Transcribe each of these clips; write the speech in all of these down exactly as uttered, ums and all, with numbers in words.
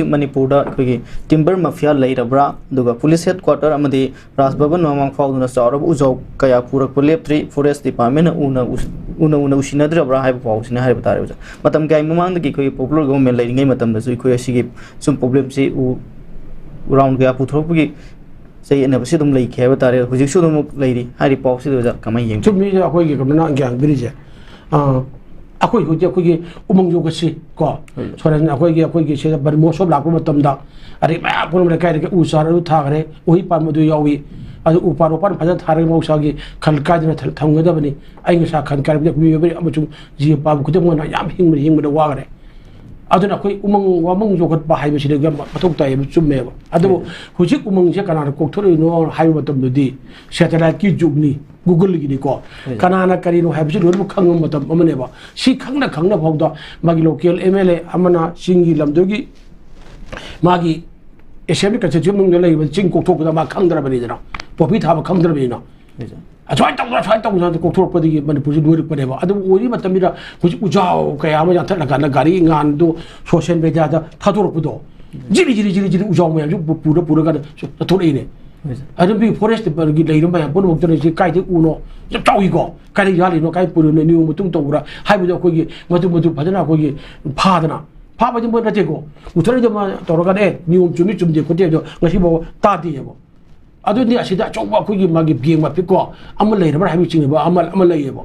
ꯃꯅꯤꯄꯨꯔꯗ ꯑꯩꯈꯣꯏꯒꯤ ꯇꯤꯝꯕꯔ ꯃꯥꯐꯤꯌꯥ ꯂꯩꯔꯕ꯭ꯔꯥ? ꯑꯗꯨꯒ ꯄꯨꯂꯤꯁ ꯍꯦꯗ ꯀ꯭ꯋꯥꯇꯔ ꯑꯃꯗꯤ ꯔꯥꯖ ꯚꯕꯟ ꯃꯃꯥꯡ ꯐꯥꯎꯗꯨꯅ ꯆꯥꯎꯔꯕ ꯎꯖꯥꯎ ꯀꯌꯥ ꯄꯨꯔꯛꯄ ꯂꯦꯞꯇ꯭ꯔꯤ꯫ ꯐꯣꯔꯦꯁ ꯗꯤꯄꯥꯔꯠꯃꯦꯟꯅ ꯎꯅ ꯎꯁ-, ꯎꯅ ꯎꯅ ꯎꯁꯤꯟꯅꯗ꯭ꯔꯕ꯭ꯔꯥ ꯍꯥꯏꯕ ꯄꯥꯎꯁꯤꯅ ꯍꯥꯏꯔꯤꯕ ꯇꯥꯔꯦ ꯑꯣꯖꯥ꯫ ꯃꯇꯝ ꯀꯌꯥꯒꯤ ꯃꯃꯥꯡꯗꯒꯤ ꯑꯩꯈꯣꯏꯒꯤ ꯄꯣꯄꯨꯂꯔ ꯒꯣꯚꯔꯟꯃꯦꯟ ꯂꯩꯔꯤꯉꯩ ꯃꯇꯝꯗꯁꯨ ꯑꯩꯈꯣꯏ ꯑꯁꯤꯒꯤ ꯁꯨꯝ ꯄ꯭ꯔꯣꯕ꯭ꯂꯦꯝꯁꯤ ꯎ-, ꯔꯥꯎꯟ ꯀꯌꯥ ꯄꯨꯊꯣꯔꯛꯄꯒꯤ ꯆꯌꯦꯠꯅꯕꯁꯤ ꯑꯗꯨꯝ ꯂꯩꯈꯤ ꯍꯥꯏꯕ ꯇꯥꯔꯦ꯫ ꯍꯧꯖꯤꯛꯁꯨ ꯑꯗꯨꯃꯛ ꯂꯩꯔꯤ꯫ ꯍꯥꯏꯔꯤꯕ ꯄꯥꯎꯁꯤꯗ ꯑꯣꯖꯥ ꯀꯃꯥꯏꯅ ꯌꯦꯡꯕꯤ? ꯆꯨꯝꯃꯤ, ꯑꯩꯈꯣꯏꯒꯤ ꯀꯩꯅꯣꯅ ꯒ꯭ꯌꯥꯟ ꯄꯤꯔꯤꯁꯦ꯫ ꯑꯥ, ꯑꯩꯈꯣꯏ ꯍꯧꯖꯤꯛ ꯑꯩꯈꯣꯏꯒꯤ ꯎꯃꯪ ꯌꯣꯛꯄꯁꯤ ꯀꯣ, ꯍꯣꯏ꯫ ꯁꯣꯔꯦꯟ, ꯑꯩꯈꯣꯏꯒꯤ, ꯑꯩꯈꯣꯏꯒꯤ ꯁꯤꯗ ꯕꯟ ꯃꯍꯣꯠꯁꯣꯞ ꯂꯥꯛꯄ ꯃꯇꯝꯗ ꯑꯗꯩ ꯃꯌꯥꯝ ꯄꯨꯝꯅꯃꯛ ꯂꯩꯀꯥꯏꯗꯒꯤ ꯎ ꯆꯥꯔ ꯑꯗꯨ ꯊꯥꯈ꯭ꯔꯦ, ꯎꯍꯩ ꯄꯥꯟꯕꯗꯨ ꯌꯥꯎꯏ꯫ ꯑꯗꯨ ꯎ ꯄꯥꯟ ꯋꯥꯄꯥꯟ ꯐꯖꯅ ꯊꯥꯔꯒ ꯃꯍꯧꯁꯥꯒꯤ ꯈꯜ ꯀꯥꯏꯗꯅ ꯊ-, ꯊꯝꯒꯗꯕꯅꯤ꯫ ꯑꯏꯪ ꯑꯁꯥ ꯈꯜ ꯀꯥꯏꯔꯕꯗꯤ ꯑꯩꯈꯣꯏ ꯃꯤꯑꯣꯏꯕ ꯑꯃꯁꯨꯡ ꯖꯤꯕ ꯄꯥꯟꯕ ꯈꯨꯗꯤꯡꯃꯛꯅ ꯌꯥꯝ ꯍꯤꯡꯕꯗ, ꯍꯤꯡꯕꯗ ꯋꯥꯈꯔꯦ꯫ ꯑꯗꯨꯅ ꯑꯩꯈꯣꯏ ꯎꯃꯪ ꯋꯥꯃꯪ ꯌꯣꯛꯈꯠꯄ ꯍꯥꯏꯕꯁꯤꯗ ꯌꯥꯝ ꯃꯊꯧ ꯇꯥꯏ ꯍꯥꯏꯕ ꯆꯨꯝꯃꯦꯕ꯫ ꯑꯗꯨꯕꯨ ꯍꯣꯏ꯫ ꯍꯧꯖꯤꯛ ꯎꯃꯪꯁꯦ ꯀꯅꯥꯅ ꯀꯣꯛꯊꯣꯔꯛꯏꯅꯣ ꯍꯥꯏꯕ ꯃꯇꯝꯗꯗꯤ ꯁꯦꯇꯦꯂꯥꯏꯠꯀꯤ ꯖꯨꯒꯅꯤ, ꯒꯨꯒꯜꯒꯤꯅꯤꯀꯣ꯫ ꯍꯣꯏ꯫ ꯀꯅꯥꯅ ꯀꯔꯤꯅꯣ ꯍꯥꯏꯕꯁꯤ ꯂꯣꯏꯅꯃꯛ ꯈꯪꯕ ꯃꯇꯝ ꯑꯃꯅꯦꯕ꯫ ꯁꯤ ꯈꯪꯅ ꯈꯪꯅ ꯐꯥꯎꯗ ꯃꯥꯒꯤ ꯂꯣꯀꯦꯜ ꯑꯦꯝ ꯑꯦꯜ ꯑꯦ ꯑꯃꯅ ꯆꯤꯡꯒꯤ ꯂꯝꯗꯨꯒꯤ ꯃꯥꯒꯤ ꯑꯦꯁꯦꯝꯕ꯭ꯂꯤ ꯀꯟꯁꯇꯤꯇ꯭ꯌꯨꯁꯟ ꯃꯅꯨꯡꯗ ꯂꯩꯔꯤꯕ ꯆꯤꯡ ꯀꯣꯛꯊꯣꯛꯄꯗ ꯃꯥ ꯈꯪꯗ꯭ꯔꯕꯅꯤꯗꯅ, ꯄꯣꯄꯤ ꯊꯥꯕ ꯈꯪꯗ꯭ꯔꯕꯅꯤꯅ꯫ ꯍꯣꯏ ꯁꯥꯔ꯫ ꯑꯁꯨꯃꯥꯏꯅ ꯇꯧꯗꯅ, ꯑꯁꯨꯃꯥꯏꯅ ꯇꯧꯗꯅ ꯀꯣꯛꯊꯣꯔꯛꯄꯗꯒꯤ ꯃꯅꯤꯄꯨꯔꯁꯤ ꯂꯣꯏꯔꯛꯄꯅꯦꯕ꯫ ꯑꯗꯨꯕꯨ ꯑꯣꯏꯔꯤꯕ ꯃꯇꯝꯁꯤꯗ ꯍꯧꯖꯤꯛ ꯎꯖꯥꯎ ꯀꯌꯥ ꯑꯃ ꯌꯥꯟꯊꯠꯂꯀꯥꯟꯗ ꯒꯥꯔꯤ ꯏꯪꯉꯥꯟꯗꯣ ꯁꯣꯁꯤꯌꯦꯜ ꯃꯦꯗꯤꯌꯥꯗ ꯊꯥꯗꯣꯔꯛꯄꯗꯣ, ꯖꯤꯔꯤ, ꯖꯤꯔꯤ, ꯖꯤꯔꯤ, ꯖꯤꯔꯤ ꯎꯖꯥꯎ ꯃꯌꯥꯝꯁꯤ ꯄꯨ-, ꯄꯨꯔ, ꯄꯨꯔꯀꯥꯟꯗ ꯆꯠꯊꯣꯔꯛꯏꯅꯦ꯫ ꯍꯣꯏ ꯁꯥꯔ꯫ ꯑꯗꯨ ꯃꯤ ꯐꯣꯔꯦꯁ ꯗꯤꯄꯥꯔꯠꯃꯦꯟꯒꯤ ꯂꯩꯔꯤꯕ ꯃꯌꯥꯝ ꯄꯨꯝꯅꯃꯛꯇꯅ ꯁꯤ ꯀꯥꯏꯗꯒꯤ ꯎꯅꯣ, ꯌꯥꯝ ꯆꯥꯎꯏꯀꯣ, ꯀꯥꯏꯗꯒꯤ ꯌꯥꯜꯂꯤꯅꯣ, ꯀꯥꯏ ꯄꯨꯔꯤꯅꯣ, ꯅꯤꯌꯣꯝ ꯃꯇꯨꯡ ꯇꯧꯕ꯭ꯔꯥ ꯍꯥꯏꯕꯗꯣ ꯑꯩꯈꯣꯏꯒꯤ ꯃꯗꯨ, ꯃꯗꯨ ꯐꯖꯅ ꯑꯩꯈꯣꯏꯒꯤ ꯐꯥꯗꯅ, ꯐꯥꯕꯗꯤ ꯃꯣꯏ ꯅꯠꯇꯦꯀꯣ, ꯃꯨꯊꯠꯂꯛꯏꯗꯣ ꯃꯥ ꯇꯧꯔꯀꯥꯟꯗ, "ꯑꯦ, ꯅꯤꯌꯣꯝ ꯆꯨꯝꯃꯤ ꯆꯨꯝꯗꯦ ꯈꯣꯠꯇꯦ" ꯍꯥꯏꯕꯗꯣ ꯉꯁꯤꯐꯥꯎ ꯇꯥꯗꯦꯕ꯫ ꯑꯗꯨꯗꯤ ꯑꯁꯤꯗ ꯑꯆꯧꯕ ꯑꯩꯈꯣꯏꯒꯤ ꯃꯥꯒꯤ ꯕꯦꯡ ꯃꯐꯤꯛꯀꯣ ꯑꯃ ꯂꯩꯔꯕ꯭ꯔꯥ ꯍꯥꯏꯕꯒꯤ ꯆꯤꯡꯅꯕ ꯑꯃ, ꯑꯃ ꯂꯩꯌꯦꯕ꯫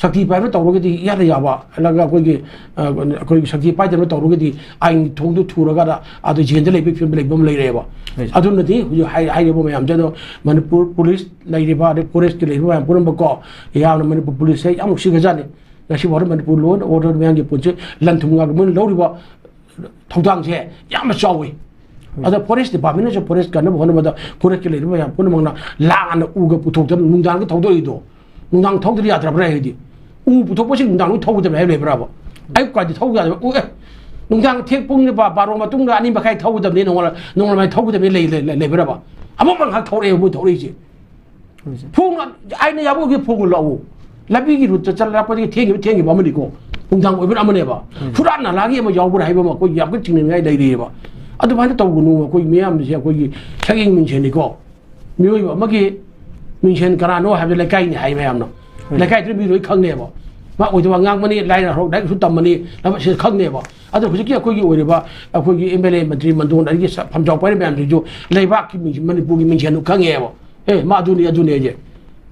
ꯁꯛꯇꯤ ꯄꯥꯏꯕ ꯇꯧꯔꯒꯗꯤ ꯏꯌꯥꯗ ꯌꯥꯕ, ꯑꯗꯨꯒ ꯑꯩꯈꯣꯏꯒꯤ, ꯑ, ꯑꯩꯈꯣꯏꯒꯤ ꯁꯛꯇꯤ ꯄꯥꯏꯗꯕ ꯇꯧꯔꯒꯗꯤ ꯑꯥꯏꯟ ꯊꯣꯡꯗꯣ ꯊꯨꯔꯒ ꯑꯗ ꯖꯦꯜꯗ ꯂꯩꯕꯒꯤ ꯐꯤꯕꯝꯗ ꯂꯩꯕ ꯑꯃ ꯂꯩꯔꯦꯕ꯫ ꯍꯣꯏ ꯁꯥꯔ꯫ ꯑꯗꯨꯅꯗꯤ ꯍꯧꯖꯤꯛ ꯍꯥꯏ-, ꯍꯥꯏꯔꯤꯕ ꯃꯌꯥꯝꯁꯦ ꯑꯗꯣ ꯃꯅꯤꯄꯨꯔ ꯄꯨꯂꯤꯁ ꯂꯩꯔꯤꯕ, ꯑꯗꯩ ꯐꯣꯔꯦꯁꯀꯤ ꯂꯩꯔꯤꯕ ꯃꯌꯥꯝ ꯄꯨꯝꯅꯃꯛꯀꯣ, ꯌꯥꯝꯅ ꯃꯅꯤꯄꯨꯔ ꯄꯨꯂꯤꯁꯁꯦ ꯌꯥꯝ ꯅꯨꯡꯁꯤꯈ꯭ꯔꯖꯥꯠꯅꯤ꯫ ꯉꯁꯤ ꯐꯥꯎꯗ ꯃꯅꯤꯄꯨꯔ law and order ꯃꯌꯥꯝꯒꯤ ꯄꯣꯠꯁꯦ ꯂꯟ ꯊꯨꯝ ꯉꯥꯛꯄ ꯃꯣꯏꯅ ꯂꯧꯔꯤꯕ ꯊꯧꯗꯥꯡꯁꯦ ꯌꯥꯝꯅ ꯆꯥꯎꯋꯤ꯫ ꯍꯣꯏ꯫ ꯑꯗ ꯐꯣꯔꯦꯁ ꯗꯤꯄꯥꯔꯠꯃꯦꯟꯅꯁꯨ ꯐꯣꯔꯦꯁ ꯀꯟꯅꯕ ꯍꯣꯠꯅꯕꯗ ꯐꯣꯔꯦꯁꯀꯤ ꯂꯩꯔꯤꯕ ꯃꯌꯥꯝ ꯄꯨꯝꯅꯃꯛꯅ ꯂꯥꯟꯅ ꯎꯒ ꯄꯨꯊꯣꯛꯇꯅ ꯅꯨꯡꯗꯥꯡꯒ ꯊꯧꯗꯣꯔꯛꯏꯗꯣ, ꯅꯨꯡꯗꯥꯡ ꯊꯧꯗ꯭ꯔꯗꯤ ꯌꯥꯗ꯭ꯔꯕ꯭ꯔꯥ ꯍꯥꯏꯗꯤ? ꯎ ꯄꯨꯊꯣꯛꯄꯁꯤ ꯅꯨꯡꯗꯥꯡ ꯂꯣꯏ ꯊꯧꯒꯗꯕꯅꯤ ꯍꯥꯏꯕ ꯂꯩꯕ꯭ꯔꯕ? ꯑꯌꯨꯛꯀꯗꯤ ꯊꯧꯕ ꯌꯥꯗꯕ? ꯎ, ꯑꯦ, ꯅꯨꯡꯗꯥꯡ ꯊꯦꯡ ꯄꯨꯡ ꯕꯥ-, ꯕꯥꯔꯣ ꯃꯇꯨꯡꯗ ꯑꯅꯤ ꯃꯈꯥꯏ ꯊꯧꯒꯗꯕꯅꯤ, ꯅꯣꯡꯉꯥꯜ-, ꯅꯣꯡꯉꯥꯜꯃꯥꯏ ꯊꯧꯒꯗꯕꯅꯤ ꯂꯩ-, ꯂꯩ-, ꯂꯩ-, ꯂꯩꯕ꯭ꯔꯕ? ꯑꯃꯃꯛ ꯉꯥꯏꯍꯥꯛ ꯊꯧꯔꯛꯑꯦꯕ ꯃꯣꯏ ꯊꯧꯔꯛꯏꯁꯦ꯫ ꯍꯣꯏ ꯁꯥꯔ꯫ ꯐꯣꯡꯅ, ꯑꯩꯅ ꯌꯥꯕ ꯑꯣꯏꯒꯦ ꯐꯣꯡꯅ ꯂꯥꯛꯎ꯫ ꯂꯝꯕꯤꯒꯤ ꯔꯨꯠꯇ ꯆꯠꯂꯛꯄꯗꯒꯤ ꯊꯦꯡꯈꯤꯕ, ꯊꯦꯡꯈꯤꯕ ꯑꯃꯅꯤꯀꯣ꯫ ꯅꯨꯡꯗꯥꯡ ꯑꯣꯏꯕꯅ ꯑꯃꯅꯦꯕ꯫ ꯎꯝ꯫ ꯐꯨꯔꯥꯠ ꯅꯥꯂꯥꯒꯤ ꯑꯃ ꯌꯥꯎꯕ꯭ꯔꯥ ꯍꯥꯏꯕ ꯑꯃ ꯑꯩꯈꯣꯏ ꯌꯥꯝ ꯀꯟꯅ ꯆꯤꯡꯅꯅꯤꯡꯉꯥꯏ ꯂꯩꯔꯤꯑꯕ꯫ ꯑꯗꯨꯃꯥꯏꯅ ꯇꯧꯒꯅꯨ, ꯑꯩꯈꯣꯏ ꯃꯤꯌꯥꯝꯁꯦ ꯑꯩꯈꯣꯏꯒꯤ ꯁꯛꯌꯦꯡ ꯃꯤꯡꯁꯦꯟꯅꯤꯀꯣ꯫ ꯃꯤꯑꯣꯏꯕ ꯑꯃꯒꯤ ꯃꯤꯡꯁꯦꯟ ꯀꯅꯥꯅꯣ ꯍꯥꯏꯕꯗ ꯂꯩꯀꯥꯏꯅꯤ ꯍꯥꯏ ꯃꯌꯥꯝꯅ꯫ ꯎꯝ꯫ ꯂꯩꯀꯥꯏꯗꯨꯗ ꯃꯤ ꯂꯣꯏ ꯈꯪꯅꯦꯕ꯫ ꯃꯥ ꯑꯣꯏꯗꯕ ꯉꯥꯡꯕꯅꯤ, ꯂꯥꯏꯔ ꯍꯔꯥꯎ ꯂꯥꯏꯔꯤꯛꯁꯨ ꯇꯝꯕꯅꯤ, ꯁꯤꯗ ꯈꯪꯅꯦꯕ꯫ ꯑꯗꯣ ꯍꯧꯖꯤꯛꯀꯤ ꯑꯩꯈꯣꯏꯒꯤ ꯑꯣꯏꯔꯤꯕ ꯑꯩꯈꯣꯏꯒꯤ M L A, ꯃꯟꯇ꯭ꯔꯤ, ꯃꯟꯗꯣꯟ, ꯑꯗꯒꯤ ꯁ-, ꯐꯝꯖꯥꯎ ꯄꯥꯏꯔꯤꯕ ꯃꯌꯥꯝꯁꯤꯡꯁꯨ ꯂꯩꯕꯥꯛꯀꯤ ꯃꯤꯡ-, ꯃꯅꯤꯄꯨꯔꯒꯤ ꯃꯤꯡꯁꯦꯟꯗꯨ ꯈꯪꯉꯦꯕ꯫ ꯑꯦ, ꯃꯥ ꯑꯗꯨꯅꯤ, ꯑꯗꯨꯅꯤ ꯍꯥꯏꯁꯦ꯫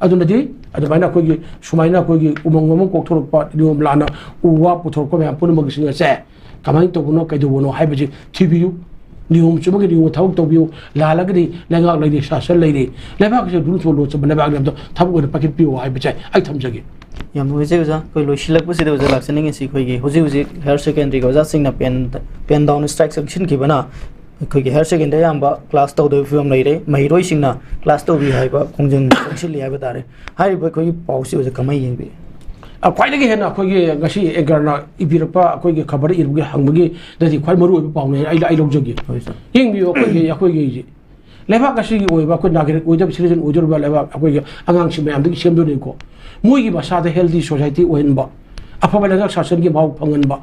ꯑꯗꯨꯅꯗꯤ ꯑꯗꯨꯃꯥꯏꯅ ꯑꯩꯈꯣꯏꯒꯤ ꯁꯨꯃꯥꯏꯅ ꯑꯩꯈꯣꯏꯒꯤ ꯎꯃꯪ ꯋꯥꯃꯪ ꯀꯣꯛꯊꯣꯔꯛꯄ, ꯅꯤꯌꯣꯝ ꯂꯥꯟꯅ ꯎ ꯋꯥ ꯄꯨꯊꯣꯔꯛꯄ ꯃꯌꯥꯝ ꯄꯨꯝꯅꯃꯛꯁꯤꯡ ꯑꯁꯦ ꯀꯃꯥꯏꯅ ꯇꯧꯕꯅꯣ, ꯀꯩꯗꯧꯕꯅꯣ ꯍꯥꯏꯕꯁꯤ ꯊꯤꯕꯤꯌꯨ꯫ ꯅꯤꯌꯣꯝ ꯆꯨꯝꯕꯒꯤ ꯅꯤꯌꯣꯝ ꯊꯕꯛ ꯇꯧꯕꯤꯌꯨ꯫ ꯂꯥꯜꯂꯒꯗꯤ ꯂꯩꯉꯥꯛ ꯂꯩꯔꯤ, ꯁꯥꯁꯟ ꯂꯩꯔꯤ꯫ ꯂꯩꯕꯥꯛ ꯑꯁꯤ ꯔꯨꯜꯁ ꯑꯣꯐ ꯂꯣ ꯆꯨꯝꯕ ꯂꯩꯕꯥꯛꯅꯤ ꯍꯥꯏꯕꯗꯣ ꯊꯕꯛ ꯑꯣꯏꯅ ꯄꯥꯏꯈꯠꯄꯤꯌꯨ ꯍꯥꯏꯕꯁꯦ ꯑꯩ ꯊꯝꯖꯒꯦ꯫ ꯌꯥꯝ ꯅꯨꯡꯉꯥꯏꯖꯩ ꯑꯣꯖꯥ꯫ ꯑꯩꯈꯣꯏ ꯂꯣꯏꯁꯤꯜꯂꯛꯄꯁꯤꯗ ꯑꯣꯖꯥ ꯂꯥꯛꯆꯅꯤꯡꯉꯤꯁꯤ ꯑꯩꯈꯣꯏꯒꯤ ꯍꯧꯖꯤꯛ ꯍꯧꯖꯤꯛ higher secondary ꯒꯤ ꯑꯣꯖꯥꯁꯤꯡꯅ pen, pen down strike ꯆꯪꯁꯤꯟꯈꯤꯕꯅ ꯑꯩꯈꯣꯏꯒꯤ higher secondary ꯑꯌꯥꯝꯕ class ꯇꯧꯗꯕꯒꯤ ꯐꯤꯕꯝ ꯂꯩꯔꯦ꯫ ꯃꯍꯩꯔꯣꯏꯁꯤꯡꯅ class ꯇꯧꯕꯤ ꯍꯥꯏꯕ ꯈꯣꯡꯖꯪ ꯆꯪꯁꯤꯜꯂꯤ ꯍꯥꯏꯕ ꯇꯥꯔꯦ꯫ ꯍꯥꯏꯔꯤꯕ ꯑꯩꯈꯣꯏꯒꯤ ꯄꯥꯎꯁꯤ ꯑꯣꯖꯥ ꯀꯃꯥꯏꯅ ꯌꯦꯡꯕꯤ? ꯑ, ꯈ꯭ꯋꯥꯏꯗꯒꯤ ꯍꯦꯟꯅ ꯑꯩꯈꯣꯏꯒꯤ ꯉꯁꯤ anchor ꯅ ꯏꯕꯤꯔꯛꯄ ꯑꯩꯈꯣꯏꯒꯤ ꯈꯕꯔ ꯏꯕꯒꯤ ꯍꯪꯕꯒꯤꯗꯗꯤ ꯈ꯭ꯋꯥꯏ ꯃꯔꯨ ꯑꯣꯏꯕ ꯄꯥꯎꯅꯦ ꯑꯩ, ꯑꯩ ꯂꯧꯖꯒꯦ꯫ ꯍꯣꯏ ꯁꯥꯔ꯫ ꯌꯦꯡꯕꯤꯌꯨ, ꯑꯩꯈꯣꯏꯒꯤ, ꯑꯩꯈꯣꯏꯒꯤ ꯂꯩꯕꯥꯛ ꯑꯁꯤꯒꯤ ꯑꯣꯏꯕ ꯑꯩꯈꯣꯏ ꯅꯥꯒꯔꯤꯛ ꯑꯣꯏꯗꯕ citizen ꯑꯣꯏꯗꯧꯔꯤꯕ ꯂꯩꯕꯥꯛ ꯑꯩꯈꯣꯏꯒꯤ ꯑꯉꯥꯡꯁꯤꯡ ꯃꯌꯥꯝꯗꯒꯤ ꯁꯦꯝꯗꯣꯏꯅꯤꯀꯣ꯫ ꯃꯣꯏꯒꯤ ꯃꯁꯥꯗ healthy society ꯑꯣꯏꯍꯟꯕ, ꯑꯐꯕ ꯂꯩꯉꯥꯛ ꯁꯥꯁꯟꯒꯤ ꯃꯍꯥꯎ ꯐꯪꯍꯟꯕ,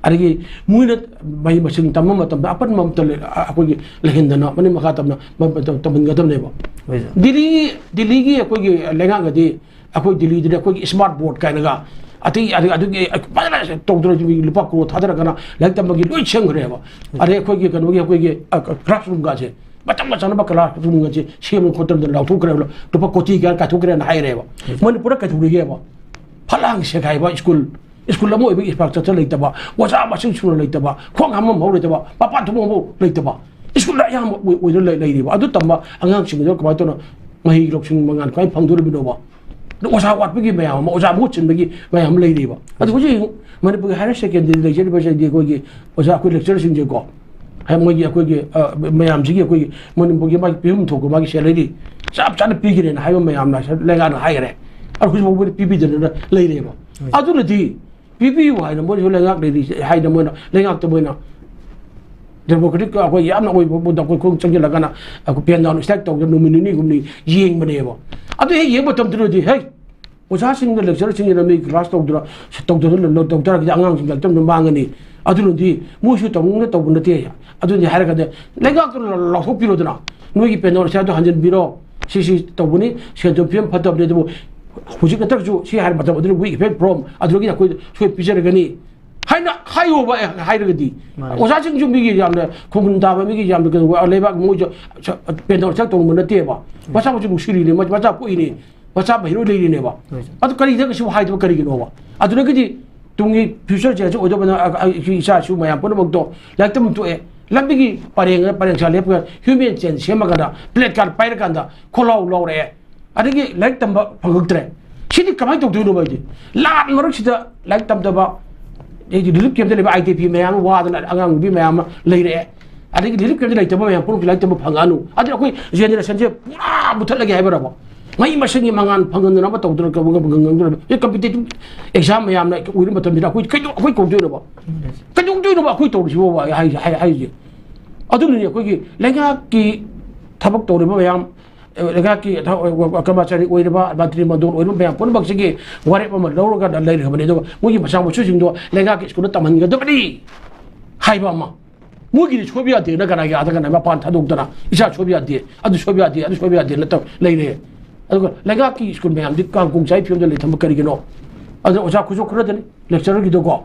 ꯑꯗꯒꯤ ꯃꯣꯏꯅ ꯃꯍꯩ ꯃꯁꯤꯡ ꯇꯝꯕ ꯃꯇꯝꯗ ꯑꯄꯟꯕ ꯑꯃꯠꯇ ꯂꯩ-, ꯑ-, ꯑꯩꯈꯣꯏꯒꯤ ꯂꯩꯍꯟꯗꯅ ꯃꯅꯤꯡ ꯃꯈꯥ ꯇꯝꯅ ꯃ-, ꯃ-, ꯇꯝꯍꯟꯒꯗꯕꯅꯦꯕ꯫ ꯍꯣꯏ ꯁꯥꯔ꯫ ꯗꯤꯜꯂꯤ, ꯗꯤꯜꯂꯤꯒꯤ ꯑꯩꯈꯣꯏꯒꯤ ꯂꯩꯉꯥꯛꯅꯗꯤ ꯑꯩꯈꯣꯏ ꯗꯤꯜꯂꯤꯗꯗꯤ ꯑꯩꯈꯣꯏꯒꯤ smart board ꯀꯥꯏꯅꯒ ꯑꯇꯩ ꯑꯗꯨ-, ꯑꯗꯨꯒꯤ ꯐꯖꯅ ꯇꯧꯗꯅ ꯂꯨꯄꯥ ꯀ꯭ꯔꯣꯔ ꯊꯥꯗꯔꯒꯅ ꯂꯥꯏꯔꯤꯛ ꯇꯝꯕꯒꯤ ꯂꯣꯏ ꯁꯦꯝꯈ꯭ꯔꯦꯕ꯫ ꯑꯗꯩ ꯑꯩꯈꯣꯏꯒꯤ ꯀꯩꯅꯣꯒꯤ ꯑꯩꯈꯣꯏꯒꯤ, ꯑ, classroom ꯒꯥꯁꯦ ꯃꯇꯝꯒ ꯆꯥꯅꯕ classroom ꯒꯥꯁꯦ ꯁꯦꯝꯕ ꯈꯣꯠꯇꯅ ꯂꯥꯎꯊꯣꯛꯈ꯭ꯔꯦꯕ꯫ ꯂꯨꯄꯥ ꯀꯣꯇꯤ ꯀꯌꯥ ꯀꯥꯏꯊꯣꯛꯈ꯭ꯔꯦꯅ ꯍꯥꯏꯔꯦꯕ꯫ ꯃꯅꯤꯄꯨꯔꯗ ꯀꯩꯗꯧꯔꯤꯒꯦꯕ? ꯐꯂꯥꯡ ꯁꯦꯒꯥꯏꯕ ꯁ꯭ꯀꯨꯜ, ꯁ꯭ꯀꯨꯜ ꯑꯃ ꯑꯣꯏꯕꯒꯤ infrastructure ꯂꯩꯇꯕ, ꯑꯣꯖꯥ ꯃꯁꯤꯡ ꯁꯨꯅ ꯂꯩꯇꯕ, ꯈꯣꯡ ꯍꯥꯝꯕꯝ ꯑꯃꯐꯥꯎ ꯂꯩꯇꯕ, ꯃꯄꯥꯟ ꯊꯣꯛꯐꯝ ꯑꯃꯐꯥꯎ ꯂꯩꯇꯕ, ꯁ꯭ꯀꯨꯜꯗ ꯑꯌꯥꯝꯕ ꯑꯣꯏ-, ꯑꯣꯏꯅ ꯂꯩ-, ꯂꯩꯔꯤꯕ꯫ ꯑꯗꯨ ꯇꯝꯕ ꯑꯉꯥꯡꯁꯤꯡꯗꯨ ꯀꯃꯥꯏꯅ ꯇꯧꯅ ꯃꯍꯩ ꯂꯧꯁꯤꯡ ꯃꯉꯥꯜ ꯀꯃꯥꯏꯅ ꯐꯪꯗꯣꯔꯤꯕꯅꯣꯕ? ꯑꯗꯨ ꯑꯣꯖꯥ ꯋꯥꯠꯄꯒꯤ ꯃꯌꯥꯝ ꯑꯃ, ꯑꯣꯖꯥ ꯃꯍꯨꯠ ꯁꯤꯟꯕꯒꯤ ꯃꯌꯥꯝ ꯑꯃ ꯂꯩꯔꯤꯕ꯫ ꯑꯗꯨ ꯍꯧꯖꯤꯛ ꯌꯦꯡꯉꯨ, ꯃꯅꯤꯄꯨꯔꯒꯤ higher secondary ꯂꯩꯖꯔꯤꯕꯁꯤꯗꯤ ꯑꯩꯈꯣꯏꯒꯤ ꯑꯣꯖꯥ, ꯑꯩꯈꯣꯏ lecturer ꯁꯤꯡꯁꯦꯀꯣ, ꯍꯥꯏ ꯃꯣꯏꯒꯤ ꯑꯩꯈꯣꯏꯒꯤ, ꯑ, ꯃꯌꯥꯝꯁꯤꯒꯤ ꯑꯩꯈꯣꯏꯒꯤ ꯃꯅꯤꯄꯨꯔꯒꯤ ꯃꯥꯒꯤ ꯄꯤꯐꯝ ꯊꯣꯛꯄ ꯃꯥꯒꯤ salary ꯆꯞ ꯆꯥꯅ ꯄꯤꯈ꯭ꯔꯦꯅ ꯍꯥꯏꯕ ꯃꯌꯥꯝꯅ ꯂꯩꯉꯥꯛꯅ ꯍꯥꯏꯈ꯭ꯔꯦ꯫ ꯑꯗꯨ ꯍꯧꯖꯤꯛ ꯐꯥꯎꯕꯗ ꯄꯤꯕꯤꯗꯅ ꯂꯩꯔꯦꯕ꯫ ꯍꯣꯏ꯫ ꯑꯗꯨꯅꯗꯤ ꯄꯤꯕꯤꯌꯨ ꯍꯥꯏꯅ ꯃꯣꯏꯁꯨ ꯂꯩꯉꯥꯛ ꯂꯩꯔꯤ ꯍꯥꯏꯅ ꯃꯣꯏꯅ ꯂꯩꯉꯥꯛꯇ ꯃꯣꯏꯅ democratic ꯑꯩꯈꯣꯏ ꯌꯥꯝꯅ ꯑꯣꯏꯕ ꯃꯣꯏꯗ ꯑꯩꯈꯣꯏ ꯈꯣꯡ ꯆꯪꯁꯤꯜꯂꯒꯅ ꯑꯩꯈꯣꯏ pen down strike ꯇꯧꯗꯅ ꯅꯨꯃꯤꯠ ꯅꯤꯅꯤ ꯍꯨꯝꯅꯤ ꯌꯦꯡꯕꯅꯦꯕ꯫ ꯑꯗꯨ ꯍꯦꯛ ꯌꯦꯡꯕ ꯃꯇꯝꯗꯨꯗꯗꯤ, "ꯍꯦ, ꯑꯣꯖꯥꯁꯤꯡꯅ, lecturerꯁꯤꯡꯁꯤꯅ ꯃꯤ class ꯇꯧꯗꯅ, ꯇꯧꯗꯅ ꯇꯧ ꯇꯥꯔꯒꯗꯤ ꯑꯉꯥꯡꯁꯤꯡ ꯂꯥꯏꯔꯤꯛ ꯇꯝꯕ ꯃꯥꯡꯒꯅꯤ꯫ ꯑꯗꯨꯅꯗꯤ ꯃꯣꯏꯁꯨ ꯇꯧꯅꯤꯡꯅ ꯇꯧꯕ ꯅꯠꯇꯦ꯫ ꯑꯗꯨꯅꯤ ꯍꯥꯏꯔꯒꯗꯤ ꯂꯩꯉꯥꯛꯇꯨꯅ ꯂꯥꯎꯊꯣꯛꯄꯤꯔꯣꯗꯅ, "ꯅꯣꯏꯒꯤ penal chargeꯗꯣ ꯍꯟꯖꯤꯟꯕꯤꯔꯣ, ꯁꯤꯁꯤ ꯇꯧꯕꯅꯤ, ꯁꯦꯟ ꯊꯨꯝ ꯐꯤꯕꯝ ꯐꯠꯇꯕꯅꯤ, ꯑꯗꯨꯕꯨ ꯍꯧꯖꯤꯛ ꯅꯠꯇ꯭ꯔꯁꯨ ꯁꯤ ꯍꯥꯏꯔ ꯃꯇꯝ ꯑꯗꯨꯗ we effect from ꯑꯗꯨꯗꯒꯤ ꯑꯩꯈꯣꯏ ꯁꯣꯏ ꯄꯤꯖꯔꯒꯅꯤ" ꯍꯥꯏꯅ ꯍꯥꯏꯌꯣꯕ꯫ ꯑꯦ, ꯍꯥꯏꯔꯒꯗꯤ ꯃꯥꯅꯦ꯫ ꯑꯣꯖꯥꯁꯤꯡꯁꯨ ꯃꯤꯒꯤ ꯌꯥꯝꯅ ꯈꯨꯡꯒꯪ ꯇꯥꯕ, ꯃꯤꯒꯤ ꯌꯥꯝꯅ ꯀꯩꯅꯣ, ꯂꯩꯕꯥꯛ ꯃꯣꯏꯁꯨ penal charge ꯇꯧꯅꯤꯡꯕ ꯅꯠꯇꯦꯕ꯫ ꯃꯆꯥ ꯃꯁꯨ ꯅꯨꯡꯁꯤꯔꯤꯅꯦ, ꯃꯆꯥ ꯄꯣꯛꯏꯅꯦ, ꯃꯆꯥ ꯃꯍꯩꯔꯣꯏ ꯂꯩꯔꯤꯅꯦꯕ꯫ ꯍꯣꯏ, ꯁꯥꯔ꯫ ꯑꯗꯨ ꯀꯔꯤꯗ ꯀꯩꯁꯨ ꯍꯥꯏꯗꯕ ꯀꯔꯤꯒꯤꯅꯣꯕ? ꯑꯗꯨꯗꯒꯤꯗꯤ ꯇꯨꯡꯒꯤ future generation ꯑꯣꯏꯗꯧꯕ ꯑꯩꯈꯣꯏ ꯏꯆꯥ ꯏꯁꯨ ꯃꯌꯥꯝ ꯄꯨꯝꯅꯃꯛꯇꯣ ꯂꯥꯏꯔꯤꯛ ꯇꯝꯕ ꯇꯣꯛꯑꯦ, ꯂꯝꯕꯤꯒꯤ ꯄꯔꯦꯡ, ꯄꯔꯦꯡ ꯁꯥ ꯂꯦꯞꯄꯒ human chain ꯁꯦꯝꯃꯀꯥꯟꯗ placard ꯄꯥꯏꯔꯀꯥꯟꯗ ꯈꯣꯜꯂꯥꯎ ꯂꯥꯎꯔꯛꯑꯦ, ꯑꯗꯒꯤ ꯂꯥꯏꯔꯤꯛ ꯇꯝꯕ ꯐꯪꯉꯛꯇ꯭ꯔꯦ꯫ ꯁꯤꯗꯤ ꯀꯃꯥꯏꯅ ꯇꯧꯗꯣꯏꯅꯣꯕ? ꯑꯩꯗꯤ ꯂꯥꯟ ꯃꯔꯛꯁꯤꯗ ꯂꯥꯏꯔꯤꯛ ꯇꯝꯗꯕ, ꯑꯩꯗꯤ relief campꯇ ꯂꯩꯕ IDP ꯃꯌꯥꯝ ꯋꯥꯗꯅ ꯑꯉꯥꯡ ꯅꯨꯄꯤ ꯃꯌꯥꯝ ꯑꯃ ꯂꯩꯔꯛꯑꯦ꯫ ꯑꯗꯒꯤ relief campꯇ ꯂꯩꯇꯕ ꯃꯌꯥꯝ ꯄꯨꯝꯅꯃꯛꯀꯤ ꯂꯥꯏꯔꯤꯛ ꯇꯝꯕ ꯐꯪꯉꯛꯑꯅꯨ꯫ ꯑꯗꯨꯅ ꯑꯩꯈꯣꯏ generationꯁꯦ ꯄꯨꯔꯥ ꯃꯨꯊꯠꯂꯒꯦ ꯍꯥꯏꯕꯔꯕ? ꯃꯍꯩ ꯃꯁꯤꯡꯒꯤ ꯃꯉꯥꯜ ꯐꯪꯍꯟꯗꯅꯕ ꯇꯧꯗꯅ, ꯀ-, ꯀ-, ꯀ-, ꯀ-, competitive exam ꯃꯌꯥꯝꯅ ꯑꯣꯏꯔ ꯃꯇꯝꯁꯤꯗ ꯑꯩꯈꯣꯏ ꯀꯩꯗꯧ-, ꯑꯩꯈꯣꯏ ꯀꯧꯗꯣꯏꯅꯣꯕ? ꯀꯩꯗꯧꯗꯣꯏꯅꯣꯕ ꯑꯩꯈꯣꯏ ꯇꯧꯔꯤꯁꯤꯕꯣꯕ? ꯑꯩ ꯍꯥꯏ-, ꯍꯥꯏ-, ꯍꯥꯏꯔꯤꯁꯦ꯫ ꯑꯗꯨꯅꯅꯦ ꯑꯩꯈꯣꯏꯒꯤ ꯂꯩꯉꯥꯛꯀꯤ ꯊꯕꯛ ꯇꯧꯔꯤꯕ ꯃꯌꯥꯝ, ꯑ, ꯂꯩꯉꯥꯛꯀꯤ ꯊ-, ꯑ, ꯀꯔꯃꯆꯥꯔꯤ ꯑꯣꯏꯔꯤꯕ, ꯃꯟꯇ꯭ꯔꯤ ꯃꯟꯗꯣꯜ ꯑꯣꯏꯔꯤꯕ ꯃꯌꯥꯝ ꯄꯨꯝꯅꯃꯛꯁꯤꯒꯤ ꯋꯥꯔꯦꯞ ꯑꯃ ꯂꯧꯔꯒ ꯂꯩꯔꯕꯅꯤ꯫ ꯑꯗꯨꯒ ꯃꯣꯏꯒꯤ ꯃꯆꯥ ꯃꯁꯨꯁꯤꯡꯗꯣ ꯂꯩꯉꯥꯛꯀꯤ ꯁ꯭ꯀꯨꯜꯗ ꯇꯝꯍꯟꯒꯗꯕꯅꯤ ꯍꯥꯏꯕ ꯑꯃ꯫ ꯃꯣꯏꯒꯤꯗꯤ ꯁꯣꯏꯕ ꯌꯥꯗꯦꯅ ꯀꯅꯥꯒꯤ ꯑꯥꯗ ꯀꯅꯥ ꯃꯄꯥꯟ ꯊꯥꯗꯣꯛꯇꯅ ꯏꯆꯥ ꯁꯣꯏꯕ ꯌꯥꯗꯦ, ꯑꯗꯨ ꯁꯣꯏꯕ ꯌꯥꯗꯦ, ꯑꯗꯨ ꯁꯣꯏꯕ ꯌꯥꯗꯦꯅ ꯇꯧ ꯂꯩꯔꯦ꯫ ꯑꯗꯨꯒ ꯂꯩꯉꯥꯛꯀꯤ ꯁ꯭ꯀꯨꯜ ꯃꯌꯥꯝꯗꯤ ꯀꯥꯡꯈꯣꯡ ꯆꯥꯏ ꯐꯤꯕꯝꯗ ꯂꯩ ꯊꯝꯕ ꯀꯔꯤꯒꯤꯅꯣ? ꯑꯗꯨꯅ ꯑꯣꯖꯥ ꯈꯨꯠꯁꯨ ꯈꯔꯗꯅꯤ lecturerꯒꯤꯗꯣꯀꯣ꯫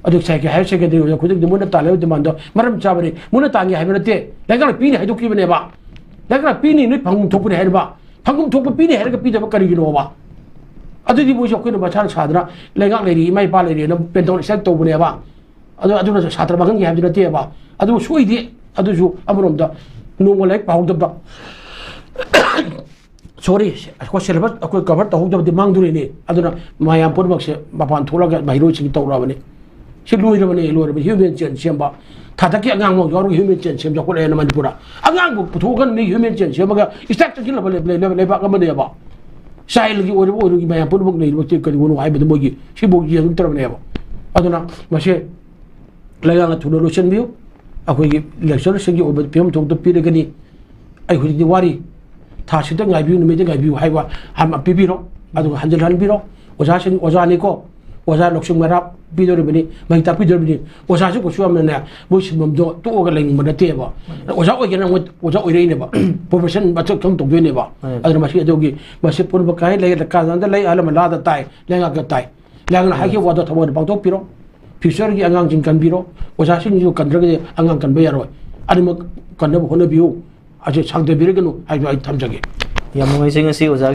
ꯑꯗꯨ ꯉꯁꯥꯏꯒꯤ higher secondary ꯑꯣꯖꯥ ꯈꯨꯗꯤꯡꯗꯤ ꯃꯣꯏꯅ ꯇꯥꯜꯂꯤꯕ demandꯗꯣ ꯃꯔꯝ ꯆꯥꯕꯅꯤ꯫ ꯃꯣꯏꯅ ꯇꯥꯟꯒꯦ ꯍꯥꯏꯕ ꯅꯠꯇꯦ꯫ ꯂꯩꯉꯥꯛꯅ ꯄꯤꯅꯤ ꯍꯥꯏꯗꯣꯛꯈꯤꯕꯅꯦꯕ꯫ ꯂꯩꯉꯥꯛꯅ ꯄꯤꯅꯤ, ꯅꯣꯏ ꯐꯪꯐꯝ ꯊꯣꯛꯄꯅꯤ ꯍꯥꯏꯔꯤꯕ꯫ ꯐꯪꯐꯝ ꯊꯣꯛꯄ ꯄꯤꯅꯤ ꯍꯥꯏꯔꯒ ꯄꯤꯗꯕ ꯀꯔꯤꯒꯤꯅꯣꯕ? ꯑꯗꯨꯗꯤ ꯃꯣꯏꯁꯨ ꯑꯩꯈꯣꯏꯅ ꯃꯁꯥꯅ ꯁꯥꯗꯅ ꯂꯩꯉꯥꯛ ꯂꯩꯔꯤ, ꯏꯃꯥ ꯏꯄꯥ ꯂꯩꯔꯤꯅ penal charge ꯇꯧꯕꯅꯦꯕ꯫ ꯑꯗꯨ, ꯑꯗꯨꯅ ꯁꯥꯇ꯭ꯔ ꯃꯥꯡꯍꯟꯒꯦ ꯍꯥꯏꯕꯗꯤ ꯅꯠꯇꯦꯕ꯫ ꯑꯗꯨꯕꯨ ꯁꯣꯏꯗꯦ꯫ ꯑꯗꯨꯁꯨ ꯑꯃꯔꯣꯝꯗ ꯅꯣꯡꯃ ꯂꯥꯏꯔꯤꯛ ꯄꯥꯍꯧꯗꯕ, sorry, ꯑꯩꯈꯣꯏ syllabus ꯑꯩꯈꯣꯏ cover ꯇꯧꯍꯧꯗꯕꯗꯤ ꯃꯥꯡꯗꯣꯔꯤꯅꯤ꯫ ꯑꯗꯨꯅ ꯃꯌꯥꯝ ꯄꯨꯝꯅꯃꯛꯁꯦ ꯃꯄꯥꯟ ꯊꯣꯛꯂꯒ ꯃꯍꯩꯔꯣꯏꯁꯤꯡ ꯇꯧꯔꯕꯅꯤ꯫ ꯁꯤ ꯂꯣꯏꯔꯕꯅꯤ, ꯂꯣꯏꯔꯕꯅꯤ꯫ Human chain ꯁꯦꯝꯕ, ꯊꯥꯗꯛꯀꯤ ꯑꯉꯥꯡ ꯐꯥꯎ ꯌꯥꯎꯔꯒ human chain ꯁꯦꯝ ꯆꯥꯎꯈꯠꯂꯛꯑꯦꯅ ꯃꯅꯤꯄꯨꯔꯗ꯫ ꯑꯉꯥꯡꯕꯨ ꯄꯨꯊꯣꯛꯑꯒ ꯃꯤ human chain ꯁꯦꯝꯃꯒ ꯏꯁꯇꯥꯛ ꯆꯪꯁꯤꯜꯂꯕ ꯂꯩ-, ꯂꯩ-, ꯂꯩꯕꯥꯛ ꯑꯃꯅꯦꯕ꯫ Childꯒꯤ ꯑꯣꯏꯔꯤꯕ ꯑꯣꯏꯔꯣꯏꯒꯤ ꯃꯌꯥꯝ ꯄꯨꯝꯅꯃꯛ ꯂꯩꯔꯤꯕꯁꯤ ꯀꯔꯤꯒꯤꯅꯣ ꯍꯥꯏꯕꯗ ꯃꯣꯏꯒꯤ ꯁꯤꯐꯥꯎ ꯌꯦꯡꯉꯛꯇ꯭ꯔꯕꯅꯦꯕ꯫ ꯑꯗꯨꯅ ꯃꯁꯤ ꯂꯩꯉꯥꯛꯅ ꯊꯨꯅ ꯂꯣꯏꯁꯤꯟꯕꯤꯌꯨ꯫ ꯑꯩꯈꯣꯏꯒꯤ lecturerꯁꯤꯡꯒꯤ ꯑꯣꯏꯕ ꯐꯤꯕꯝ ꯊꯣꯛꯇ ꯄꯤꯔꯒꯅꯤ꯫ ꯑꯩ ꯍꯧꯖꯤꯛꯇꯤ ꯋꯥꯔꯤ꯫ ꯊꯥꯁꯤꯗ ꯉꯥꯏꯕꯤꯌꯨ, ꯅꯨꯃꯤꯠꯇ ꯉꯥꯏꯕꯤꯌꯨ ꯍꯥꯏꯕ ꯑꯃ ꯄꯤꯕꯤꯔꯣ꯫ ꯑꯗꯨꯒ ꯍꯟꯖꯤꯜꯍꯟꯕꯤꯔꯣ꯫ ꯑꯣꯖꯥꯁꯤꯡ, ꯑꯣꯖꯥꯅꯤꯀꯣ, ꯑꯣꯖꯥ ꯂꯧꯁꯤꯡ ꯃꯔꯥ ꯄꯤꯗꯧꯔꯤꯕꯅꯤ, ꯃꯍꯩ ꯇꯥꯛꯄꯤꯗꯧꯔꯤꯕꯅꯤ꯫ ꯑꯣꯖꯥꯁꯨ ꯀꯩꯁꯨ ꯌꯥꯝꯅꯅꯦ, ꯃꯣꯏ ꯁꯤꯟꯐꯝꯗꯣ ꯇꯣꯛꯑꯒ ꯂꯩꯅꯤꯡꯕ ꯅꯠꯇꯦꯕ꯫ ꯑꯣꯖꯥ ꯑꯣꯏꯒꯦꯔꯥ ꯃꯣꯏ ꯑꯣꯖꯥ ꯑꯣꯏꯔꯛꯏꯅꯦꯕ꯫ ꯄ꯭ꯔꯣꯐꯦꯁꯟ ꯃꯊꯧ ꯈꯪ ꯇꯧꯗꯣꯏꯅꯦꯕ꯫ ꯎꯝ꯫ ꯑꯗꯨꯅ ꯃꯁꯤ ꯑꯗꯨꯒꯤ, ꯃꯁꯤ ꯄꯨꯝꯅꯃꯛ ꯀꯥꯏ ꯂꯩ, ꯀꯥꯟꯗ ꯂꯩ, ꯑꯍꯜ ꯂꯃꯟ ꯂꯥꯗ ꯇꯥꯏ, ꯂꯩꯉꯥꯛꯇ ꯇꯥꯏ꯫ ꯂꯩꯉꯥꯛꯅ ꯍꯥꯏꯈꯤꯕ ꯋꯥꯗꯣ ꯊꯃꯣꯏꯗ ꯄꯥꯡꯊꯣꯛꯄꯤꯔꯣ꯫ ꯐ꯭ꯌꯨꯆꯔꯒꯤ ꯑꯉꯥꯡꯁꯤꯡ ꯀꯟꯕꯤꯔꯣ꯫ ꯑꯣꯖꯥꯁꯤꯡꯁꯨ ꯀꯟꯗ꯭ꯔꯒꯗꯤ ꯑꯉꯥꯡ ꯀꯟꯕ ꯌꯥꯔꯣꯏ꯫ ꯑꯅꯤꯃꯛ ꯀꯟꯅꯕ ꯍꯣꯠꯅꯕꯤꯌꯨ꯫ ꯑꯁꯤ ꯁꯥꯡꯊꯕꯤꯔꯒꯅꯨ ꯍꯥꯏꯕ ꯑꯩ ꯊꯝꯖꯒꯦ꯫ ꯌꯥꯝ ꯅꯨꯡꯉꯥꯏꯖꯩ ꯉꯁꯤ ꯑꯣꯖꯥꯒꯤ